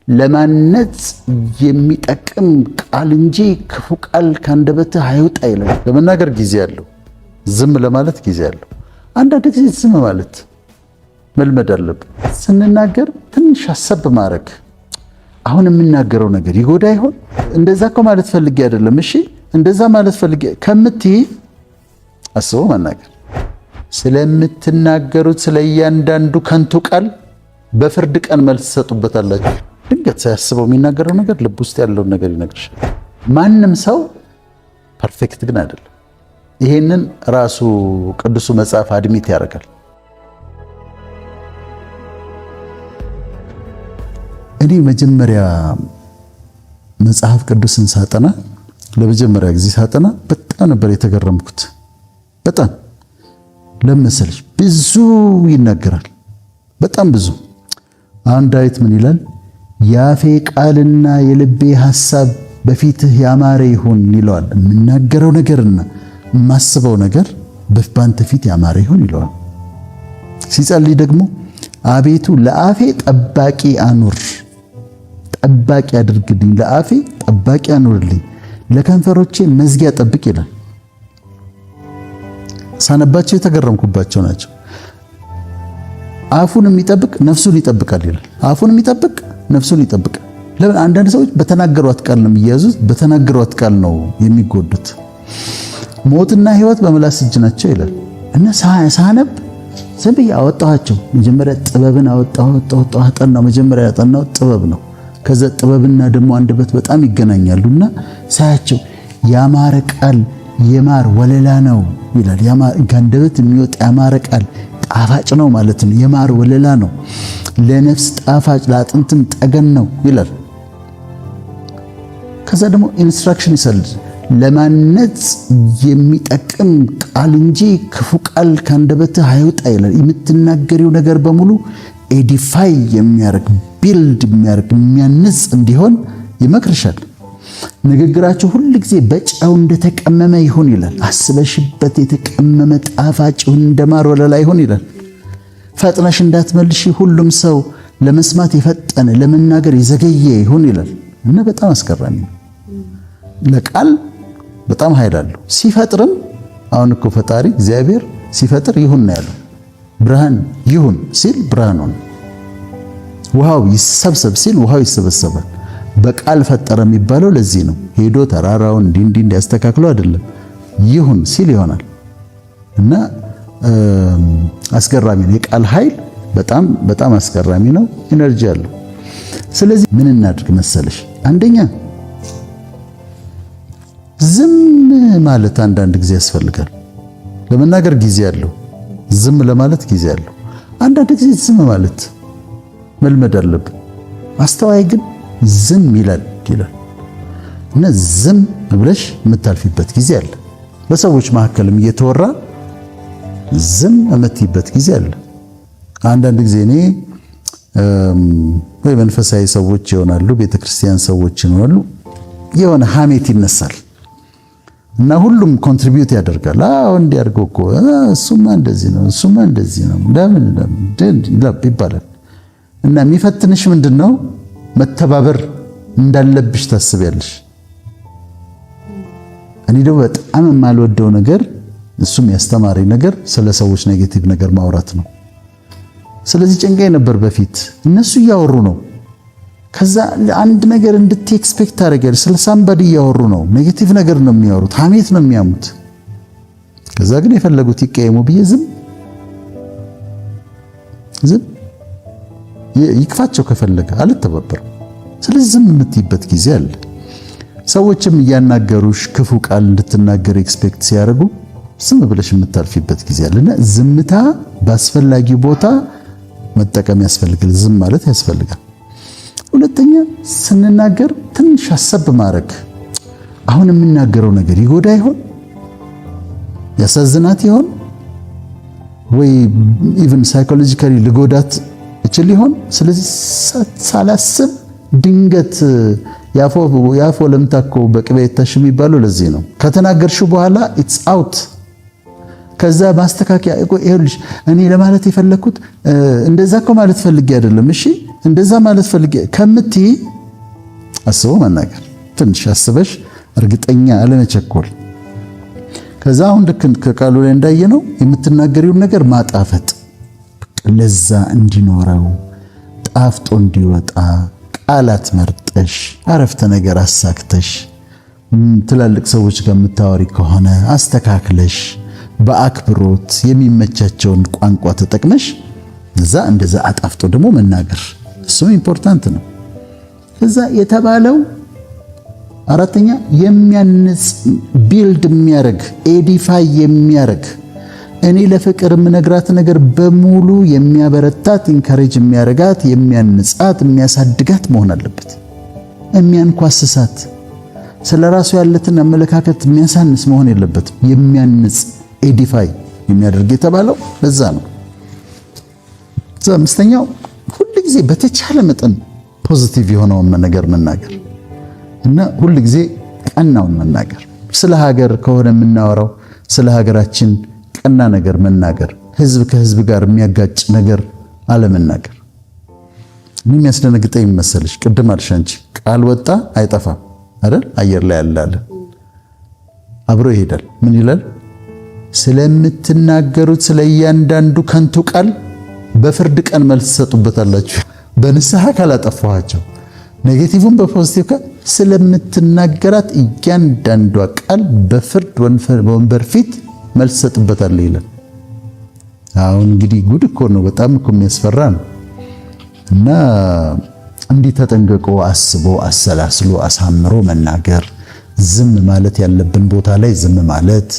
ለማነጽ የሚጠቅም ቃል እንጂ ክፉ ቃል ከአንደበትህ አይውጣ ይላል። ለመናገር ጊዜ አለው፣ ዝም ለማለት ጊዜ አለው። አንዳንድ ጊዜ ዝም ማለት መልመድ አለብን። ስንናገር ትንሽ አሰብ ማድረግ፣ አሁን የምናገረው ነገር ይጎዳ ይሆን? እንደዛ እኮ ማለት ፈልጌ አይደለም፣ እሺ እንደዛ ማለት ፈልጌ ከምትይ አስቦ መናገር። ስለምትናገሩት ስለ እያንዳንዱ ከንቱ ቃል በፍርድ ቀን መልስ ትሰጡበታላችሁ። ድንገት ሳያስበው የሚናገረው ነገር ልብ ውስጥ ያለውን ነገር ይነግርሻል። ማንም ሰው perfect ግን አይደለም። ይሄንን ራሱ ቅዱሱ መጽሐፍ admit ያደርጋል። እኔ መጀመሪያ መጽሐፍ ቅዱስን ሳጠና፣ ለመጀመሪያ ጊዜ ሳጠና በጣም ነበር የተገረምኩት። በጣም ለምን መሰለሽ? ብዙ ይናገራል፣ በጣም ብዙ። አሁን ዳዊት ምን ይላል? የአፌ ቃልና የልቤ ሐሳብ በፊትህ ያማረ ይሁን ይለዋል። የምናገረው ነገርና የማስበው ነገር በአንተ ፊት ያማረ ይሁን ይለዋል። ሲጸልይ ደግሞ አቤቱ ለአፌ ጠባቂ አኑር፣ ጠባቂ አድርግልኝ፣ ለአፌ ጠባቂ አኑርልኝ፣ ለከንፈሮቼ መዝጊያ ጠብቅ ይላል። ሳነባቸው የተገረምኩባቸው ናቸው። አፉን የሚጠብቅ ነፍሱን ይጠብቃል ይላል። አፉን የሚጠብቅ ነፍሱን ይጠብቃል። ለምን አንዳንድ ሰዎች በተናገሯት ቃል ነው የሚያዙት፣ በተናገሯት ቃል ነው የሚጎዱት። ሞትና ሕይወት በምላስ እጅ ናቸው ይላል እና ሳነብ ዝም ብዬ አወጣኋቸው። መጀመሪያ ጥበብን አወጣሁ አወጣሁ አጠናሁ። መጀመሪያ ያጠናው ጥበብ ነው። ከዛ ጥበብና ደግሞ አንደበት በጣም ይገናኛሉና ሳያቸው ያማረ ቃል የማር ወለላ ነው ይላል። ከአንደበት የሚወጣ ያማረ ቃል ጣፋጭ ነው ማለት ነው። የማር ወለላ ነው፣ ለነፍስ ጣፋጭ ለአጥንትም ጠገን ነው ይላል። ከዛ ደግሞ instruction ይሰል ለማነጽ የሚጠቅም ቃል እንጂ ክፉ ቃል ከአንደበትህ አይውጣ ይላል። የምትናገሪው ነገር በሙሉ edify የሚያደርግ፣ build የሚያደርግ፣ የሚያንጽ እንዲሆን ይመክርሻል። ንግግራችሁ ሁል ጊዜ በጨው እንደተቀመመ ይሁን ይላል። አስበሽበት የተቀመመ ጣፋጭ ይሁን፣ እንደማር ወለላ ይሁን ይላል። ፈጥነሽ እንዳትመልሺ ሁሉም ሰው ለመስማት የፈጠነ ለመናገር የዘገየ ይሁን ይላል እና በጣም አስገራሚ ነው። ለቃል በጣም ኃይል አለው። ሲፈጥርም አሁን እኮ ፈጣሪ እግዚአብሔር ሲፈጥር ይሁን ነው ያለው። ብርሃን ይሁን ሲል ብርሃን ሆነ። ውሃው ይሰብሰብ ሲል ውሃው ይሰበሰባል። በቃል ፈጠረ የሚባለው ለዚህ ነው። ሄዶ ተራራውን እንዲህ እንዲህ እንዲያስተካክለው አይደለም፣ ይሁን ሲል ይሆናል። እና አስገራሚ ነው። የቃል ኃይል በጣም በጣም አስገራሚ ነው። energy አለው። ስለዚህ ምን እናድርግ መሰለሽ? አንደኛ ዝም ማለት አንዳንድ ጊዜ ያስፈልጋል። ለመናገር ጊዜ አለው፣ ዝም ለማለት ጊዜ አለው። አንዳንድ ጊዜ ዝም ማለት መልመድ አለብን። አስተዋይ ግን ዝም ይላል ይላል እና ዝም ብለሽ የምታልፊበት ጊዜ አለ። በሰዎች መካከልም እየተወራ ዝም የምትይበት ጊዜ አለ። አንዳንድ ጊዜ እኔ ወይ መንፈሳዊ ሰዎች ይሆናሉ፣ ቤተክርስቲያን ሰዎች ይሆናሉ፣ የሆነ ሐሜት ይነሳል እና ሁሉም contribute ያደርጋል። አዎ እንዲህ አድርገው እኮ እሱማ እንደዚህ ነው፣ እሱማ እንደዚህ ነው፣ ለምን ይባላል። እና የሚፈትንሽ ምንድን ነው? መተባበር እንዳለብሽ ታስቢያለሽ። እኔ ደግሞ በጣም የማልወደው ነገር፣ እሱም ያስተማረኝ ነገር፣ ስለ ሰዎች negative ነገር ማውራት ነው። ስለዚህ ጭንቀኝ ነበር በፊት። እነሱ እያወሩ ነው። ከዛ አንድ ነገር እንድትይ expect ታደርጊያለሽ። ስለ somebody እያወሩ ነው። Negative ነገር ነው የሚያወሩት፣ ሐሜት ነው የሚያሙት። ከዛ ግን የፈለጉት ይቀየሙ ብዬ ዝም ዝም፣ ይክፋቸው ከፈለገ አልተባበርም። ስለዚህ ዝም የምትይበት ጊዜ አለ። ሰዎችም እያናገሩሽ ክፉ ቃል እንድትናገር expect ሲያደርጉ ዝም ብለሽ የምታልፊበት ጊዜ አለና ዝምታ በአስፈላጊ ቦታ መጠቀም ያስፈልጋል። ዝም ማለት ያስፈልጋል። ሁለተኛ ስንናገር ትንሽ አሰብ ማድረግ፣ አሁን የምናገረው ነገር ይጎዳ ይሆን? ያሳዝናት ይሆን? ወይ even psychologically ልጎዳት እችል ይሆን? ስለዚህ ሳላስብ ድንገት የአፍ ወለምታ እኮ በቅቤ አይታሽም የሚባለው ለዚህ ነው። ከተናገርሽው በኋላ it's out። ከዛ ማስተካከያ፣ ይኸውልሽ እኔ ለማለት የፈለግኩት እንደዛ እኮ ማለት ፈልጌ አይደለም፣ እሺ። እንደዛ ማለት ፈልጌ ከምትይ አስቦ መናገር፣ ትንሽ አስበሽ እርግጠኛ አለመቸኮል። ከዛ አሁን ልክ ከቃሉ ላይ እንዳየነው የምትናገሪውን ነገር ማጣፈጥ፣ ለዛ እንዲኖረው፣ ጣፍጦ እንዲወጣ ቃላት መርጠሽ፣ አረፍተ ነገር አሳክተሽ፣ ትላልቅ ሰዎች ጋር የምታወሪ ከሆነ አስተካክለሽ፣ በአክብሮት የሚመቻቸውን ቋንቋ ተጠቅመሽ እዛ እንደዛ አጣፍጦ ደግሞ መናገር፣ እሱም important ነው። ከዛ የተባለው አራተኛ የሚያንጽ፣ build የሚያደርግ፣ edify የሚያደርግ፣ እኔ ለፍቅር የምነግራት ነገር በሙሉ የሚያበረታት፣ encourage የሚያደርጋት፣ የሚያንጻት፣ የሚያሳድጋት መሆን አለበት። የሚያንኳስሳት፣ ስለ ራሱ ያለትን አመለካከት የሚያሳንስ መሆን የለበትም። የሚያንጽ፣ edify የሚያደርግ የተባለው ለዛ ነው። አምስተኛው ሁል ጊዜ በተቻለ መጠን positive የሆነውን ነገር መናገር እና ሁል ጊዜ ቀናውን መናገር። ስለ ሀገር ከሆነ የምናወራው ስለ ሀገራችን ቀና ነገር መናገር፣ ህዝብ ከህዝብ ጋር የሚያጋጭ ነገር አለመናገር። ምን የሚያስደነግጠኝ መሰለሽ? ቅድም አልሽ አንቺ፣ ቃል ወጣ አይጠፋም አይደል? አየር ላይ ያለ አለ አብሮ ይሄዳል። ምን ይላል? ስለምትናገሩት ስለ እያንዳንዱ ከንቱ ቃል በፍርድ ቀን መልስ ትሰጡበታላችሁ። በንስሐ ካላጠፋኋቸው negative ን በ positive ስለምትናገራት እያንዳንዷ ቃል በፍርድ ወንበር ፊት መልስ ትሰጥበታለህ ይላል። አሁን እንግዲህ ጉድ እኮ ነው። በጣም እኮ የሚያስፈራ ነው። እና እንዲህ ተጠንቅቆ፣ አስቦ፣ አሰላስሎ፣ አሳምሮ መናገር፣ ዝም ማለት ያለብን ቦታ ላይ ዝም ማለት፣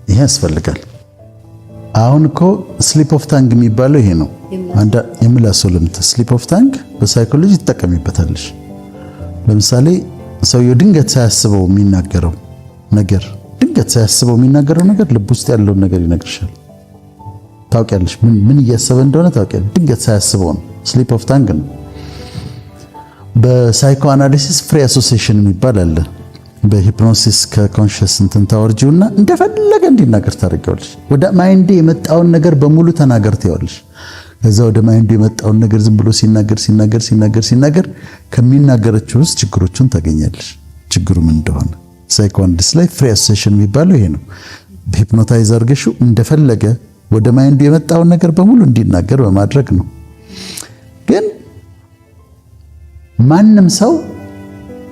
ይሄ ያስፈልጋል። አሁን እኮ slip of tongue የሚባለው ይሄ ነው። የምላስ ወለምታ፣ slip of tongue በ psychology ትጠቀሚበታለሽ። ለምሳሌ ሰውየው ድንገት ሳያስበው የሚናገረው ነገር ልብ ውስጥ ያለውን ነገር ይነግርሻል። ታውቂያለሽ፣ ምን ምን እያሰበ እንደሆነ ታውቂያለሽ። ድንገት ሳያስበው ነው። Slip of tongue ነው። በ psychoanalysis free association የሚባል አለ። በ hypnosis ከ conscious እንትን ታወርጂውና እንደፈለገ እንዲናገር ታደርጊዋለሽ። ወደ mind ኡ የመጣውን ነገር በሙሉ ተናገር ትይዋለሽ። ከዛ ወደ mind ኡ የመጣውን ነገር ዝም ብሎ ሲናገር ሲናገር ሲናገር ሲናገር ከሚናገረችው ውስጥ ችግሮቹን ታገኛለሽ። ችግሩ ምን እንደሆነ psychoanalysis ላይ free association የሚባለው ይሄ ነው። Hypnotize አድርገሽው እንደፈለገ ወደ mind ኡ የመጣውን ነገር በሙሉ እንዲናገር በማድረግ ነው። ግን ማንም ሰው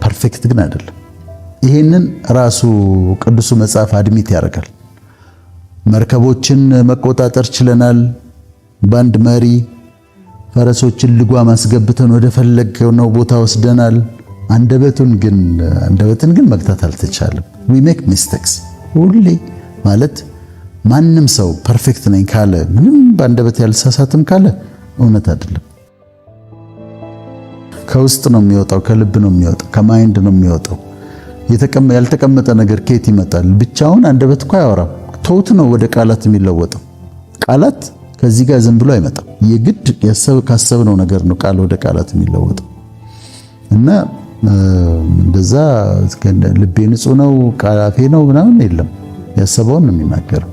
perfect ግን አይደለም። ይሄንን ራሱ ቅዱሱ መጽሐፍ admit ያደርጋል። መርከቦችን መቆጣጠር ችለናል በአንድ መሪ፣ ፈረሶችን ልጓም አስገብተን ወደ ፈለግነው ቦታ ወስደናል። አንደበትን ግን መግታት አልተቻለም። We make mistakes ሁሌ። ማለት ማንም ሰው perfect ነኝ ካለ፣ ምንም በአንደበት ያልሳሳትም ካለ እውነት አይደለም። ከውስጥ ነው የሚወጣው፣ ከልብ ነው የሚወጣው፣ ከ mind ነው የሚወጣው። ያልተቀመጠ ነገር ከየት ይመጣል? ብቻውን አንደበት እኮ አያወራም። Thought ነው ወደ ቃላት የሚለወጠው። ቃላት ከዚህ ጋር ዝም ብሎ አይመጣም። የግድ ካሰብነው ነገር ነው ቃል ወደ ቃላት የሚለወጠው። እና እንደዛ ልቤ ንጹህ ነው ቃላፌ ነው ምናምን የለም። ያሰበውን ነው የሚናገረው።